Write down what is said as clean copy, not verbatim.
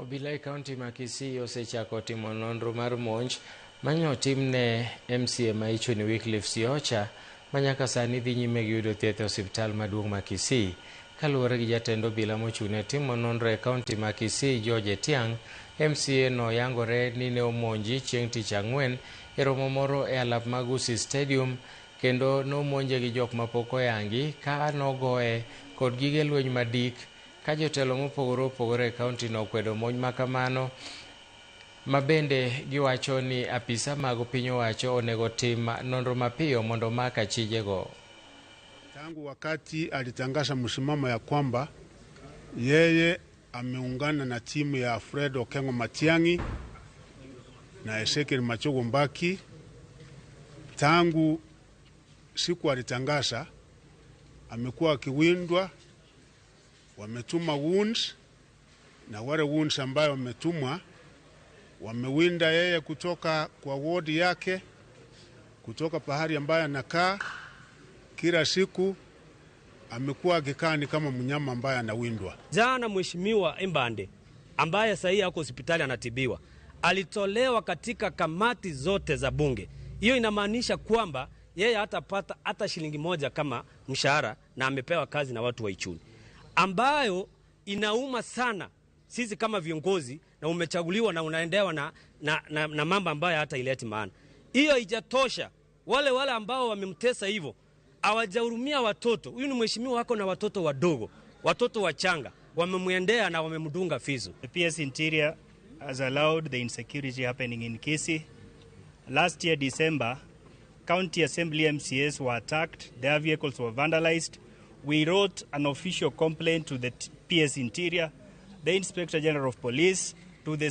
Obila e kaunti ma Kisii osechako timo nonro mar monj manyotim ne MCA ma Ichuni Wycliffe Siocha ma nyaka sani dhi nyime gi yudo thieth e osiptal maduong' ma Kisii. Kaluwore gi jatend obila mochung' ne timo nonro e kaunti ma Kisii George Etiang', MCA no yangore ni ne omonji chieng' tich ang'wen e romo moro e alap mag Gusii Stadium kendo nomonje gi jok mapok oyangi ka nogoye kod gige lweny madik ka jotelo mopogore opogore e kaunti no okwedo monj makamano ma bende giwacho ni apisa mag piny owacho onego tim nonro mapiyo mondo omak achijego. Tangu wakati alitangaza msimamo ya kwamba yeye ameungana na timu ya Fred Okengo Matiang'i na Ezekiel Machogu Mbaki, tangu siku alitangaza amekuwa akiwindwa, wametuma goons na wale goons ambayo wametumwa wamewinda yeye kutoka kwa wodi yake, kutoka pahali ambayo anakaa. Kila siku amekuwa akikaa ni kama mnyama ambaye anawindwa. Jana Mheshimiwa Imbande ambaye sasa hivi ako hospitali anatibiwa alitolewa katika kamati zote za bunge. Hiyo inamaanisha kwamba yeye hatapata hata shilingi moja kama mshahara na amepewa kazi na watu wa Ichuni, ambayo inauma sana sisi kama viongozi, na umechaguliwa na unaendewa na mambo ambayo hata ileti maana. Hiyo haijatosha, wale wale ambao wamemtesa hivyo hawajahurumia watoto. Huyu ni mheshimiwa wako na watoto wadogo, watoto wachanga, wamemwendea na wamemdunga visu. The PS Interior has allowed the insecurity happening in Kisii. Last year, December, County Assembly MCAs were attacked, their vehicles were vandalized. We wrote an official complaint to the PS Interior, the Inspector General of Police, to the